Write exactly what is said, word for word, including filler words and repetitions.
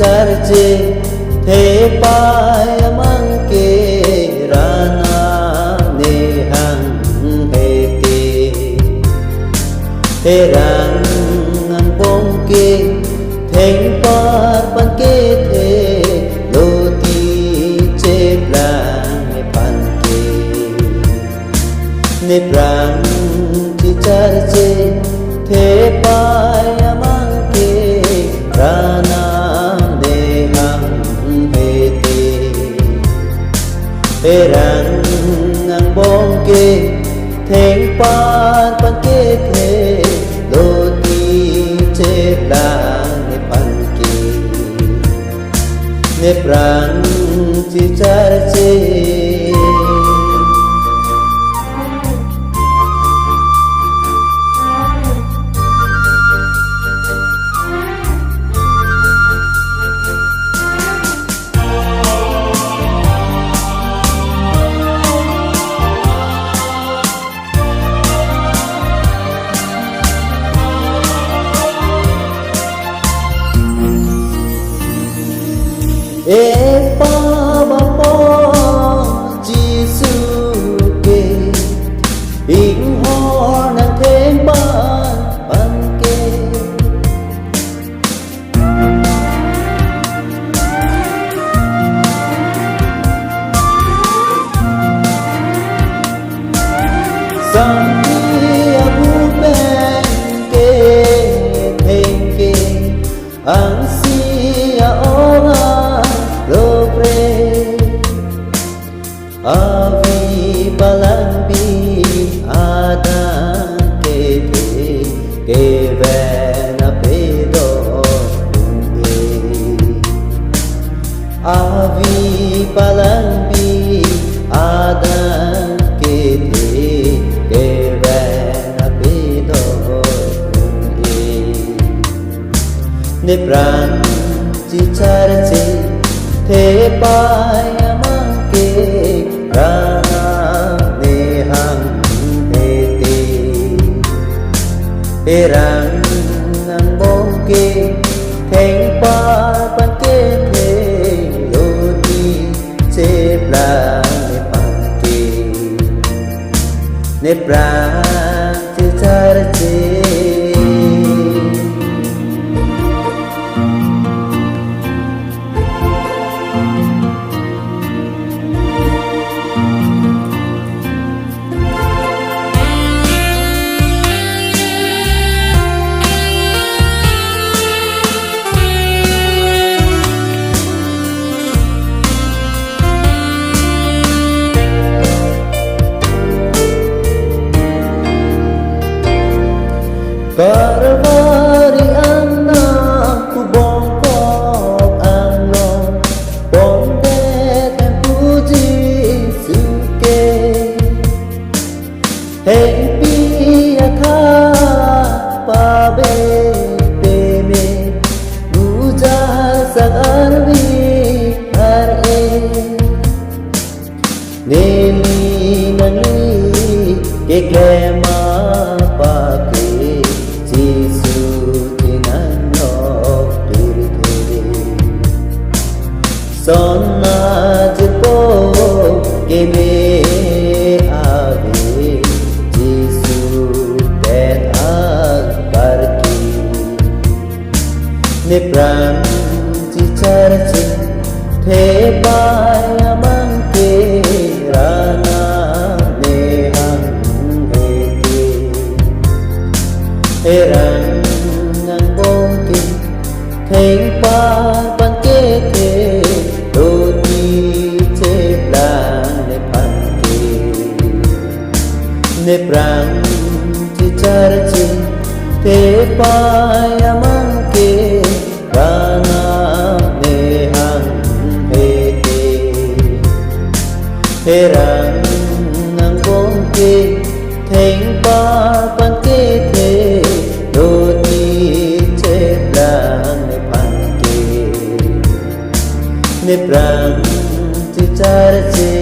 Arche thepei amang ke ranam ne hanghe te. Therang angbong ke thengpar pan kethe, loti cheplang nephan ke. Nephrang chicharche thepei amang ke ranam ne hanghe te. Therang angbong ke thengpar pan kethe, loti cheplang nephan ke. Nephrang chicharche. Epa Bapa Jisu ke, inghor nang thengpar pan ke. Sangti abu pen ke thengke, angsi a-ong lo pre. Avi palangpi adang kethe, keven apedor un-e. Avi palangpi adang kethe, keven apedor un-e. Nephrang chicharche thepei amang ke ranam ne hanghe te. Therang angbong ke thengpar pan kethe, loti cheplang nephan ke. Nephrang chicharche. Kalvari anam kubong kok angno, pondet pu Jisu ke. Hengpi akha pabe peme, gujar sak arvi ar-e. Neli nangli keklem apake Jisu chinang nok pirthe. Son ajirpo keme ave Jisu pen akparke. Nephrang chicharche thepei amang ke ranam ne hanghe te. Therang angbong ke thengpar pan kethe, loti cheplang nephan ke. Nephrang chicharche thepei amang ke ranam ne hanghe te. Therang angbong ke thengpar pan kethe, loti cheplang nephan ke. Nephrang chicharche.